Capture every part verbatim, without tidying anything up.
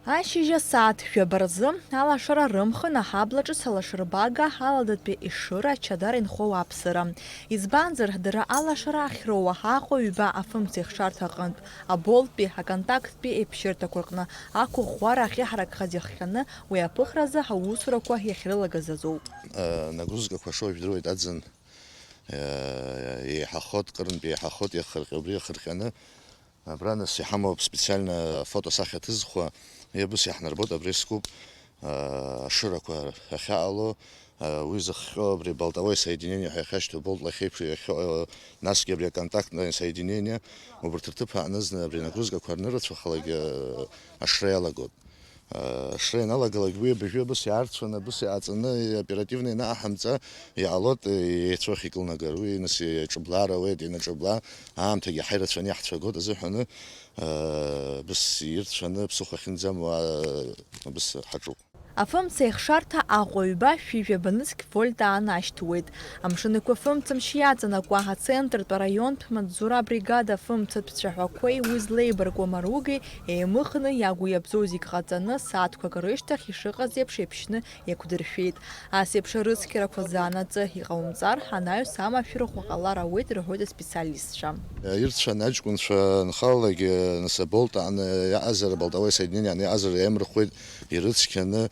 Ашьыжь асааҭ жәаба рзы алашара рымхын аҳаблаҿы салашырбага аладатәи Ешыра ачадара инхо ауааԥсыра. Избанзар, дара алашара ахьроуа Аҟәа ҩба афымца ихшарҭа аҟынтә, аболтәи, аконтакттәи еиԥшьырҭақәа рҟны ақәыӷәӷәара ахьыҳаракхаз иахҟьаны уи аԥыхразы аусурақәа иахьрылагаз азоуп. Нагрузкақәа шоу жәдыруеит аӡын, еиҳахоит, кырынтә еиҳахоит, иахырҟьа-, убри иахырҟьаны. Абра нас иҳамоуп специально афотосахьа ҭызхуа, уи абыс иаҳнарбоит, абра искуп, аа, ашырақәа ахьаало, аа, уи зыхҟьо абри болтовое соединение ҳәа иахьашьҭоу болт лахьеиԥш иахьыҟоу, насгьы абри аконтактное соединение, убарҭ рҭыԥ аҟны зны абри нагрузкақәа анырацәахалак, аа, ашра иалагоит. Ашра ианалагалак, уи абыржәы абыс иаарцәаны, абыс иааҵаны, оперативно ианаҳамҵа, иҟалоит, еицәоу ахь икылнагар. Уи нас иаҿыблаар ауеит, ианаҿыбла, аамҭагьы ҳаирацәаны иаҳцәагоит азыҳәаны, абыс ирцәаны, ԥсыхәа ахьынӡамуа, абыс ҳаҿуп. Афымца ихшарҭа Аҟәа ҩба шәи жәаба нызқь вольт аан ашьҭуеит. Амшын Еиқәа фымцамч иаҵанакуа ацентртә араионтә маҵзура абригада афымцатә цәаҳәақәеи уи злеибаркуа маругеи еимыхны, иагу иабзоу зегь ҟаҵаны, сааҭқәак рышьҭахь ишыҟаз еиԥш еиԥшьны еиқәдыршәеит. Ас еиԥш арыцқьарақәа заанаҵы иҟаумҵар, анаҩс амашәырахә ҟалар ауеит рҳәоит аспециалистцәа. Ирцәан аҷкәынцәа анхалалак, нас аболт аҟны иаҟазар, аболтовое соединение аҟны иаҟазар иаимырхуеит, ирыцқьаны,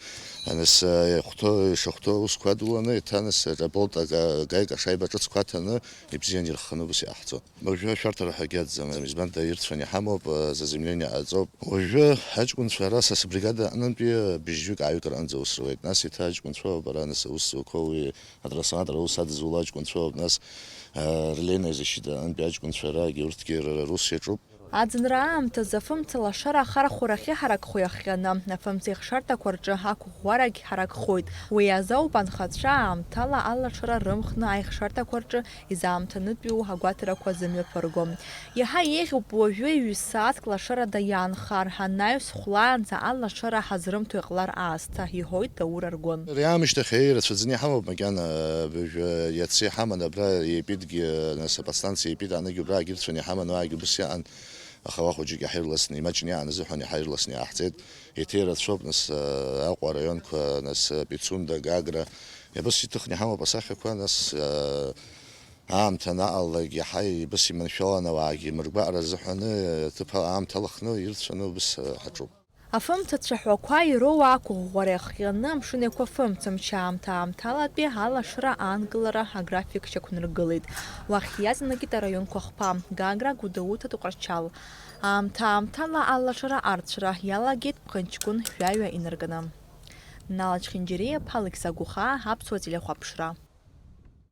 нас, иахәҭоу, ишахәҭоу аусқәа адуланы, еиҭа нас аболт ага-, гайка ашаиба ҿыцқәа аҭаны, ибзиан ирхханы убас иҟаҳҵон. Уажәы ашәарҭара ҳәа акгьы аӡӡам, избан даирцәан иҳамоуп, заземление ҟаҵоуп. Уажәы аҷкәынцәа ара са сбригада аҟнынтәи быжьҩык ааҩык рҟынӡа аус руеит. Нас еиҭа аҷкәынцәоуп ара, нас аус зуқәоу уи атрансформатор аус адызуло аҷкәынцәоуп, нас, а, релейная защита аҟнынтәи аҷкәынцәа арагьы урҭгьы рара рус иаҿуп. Аӡынра аамҭазы афымца лашара ахархәара ахьыҳаракхо иахҟьаны, афымца ихшарҭақәа рҿы ақәыӷәӷәарагь ҳаракхоит. Уи азоуп анхацәа аамҭала алашара рымхны аихшарҭақәа рҿы изаамҭанытәиу агәаҭарақәа зымҩаԥырго. Иаҳа еиӷьуп уажәы ҩ-сааҭк лашарада иаанхар, анаҩс хәлаанӡа алашара ҳазрымҭо иҟалар аасҭа, иҳәоит Даур Аргәын. Ари аамышьҭахь еи рацәаӡаны иҳамоуп макьана, абыржәы иацы иҳаман абра Епитгьы, нас аподстанциа Епит аныгьы убраагьы ирцәаны иҳаман, уаагьы убыс иаан, аха уа хәыҷык иаҳа ирласны, имаҷны иаан азыҳәан иаҳа ирласны иааҳҵеит. Еиҭа ирацәоуп, нас, Аҟәа араионқәа, нас, Пицунда, Гагра, иабыс иҭыхны иҳамоуп асахьақәа, нас, Аамҭа анаҟалалак иаҳа ибыс иманшәалан, ауаагьы мыргәаҟра азыҳәаны, аҭыԥ аамҭа алхны ирцәаны убыс ҳаҿуп. Афымца цәаҳәақәа ироуа ақәыӷәӷәара иахҟьаны Амшын Еиқәа фымцамч аамҭа-аамҭалатәи алашара аанкылара аграфик шьақәнаргылеит. Уахь иаҵанакит араионқәа хԥа, Гагра, Гәдоуҭа, Тҟәарчал. Аамҭа-аамҭала алашара арцәара иалагеит Ԥхынҷкәын жәаҩа инаркны. Нала Чхинџьариа, Алықьса Гәыхаа, Аԥсуа телехәаԥшра.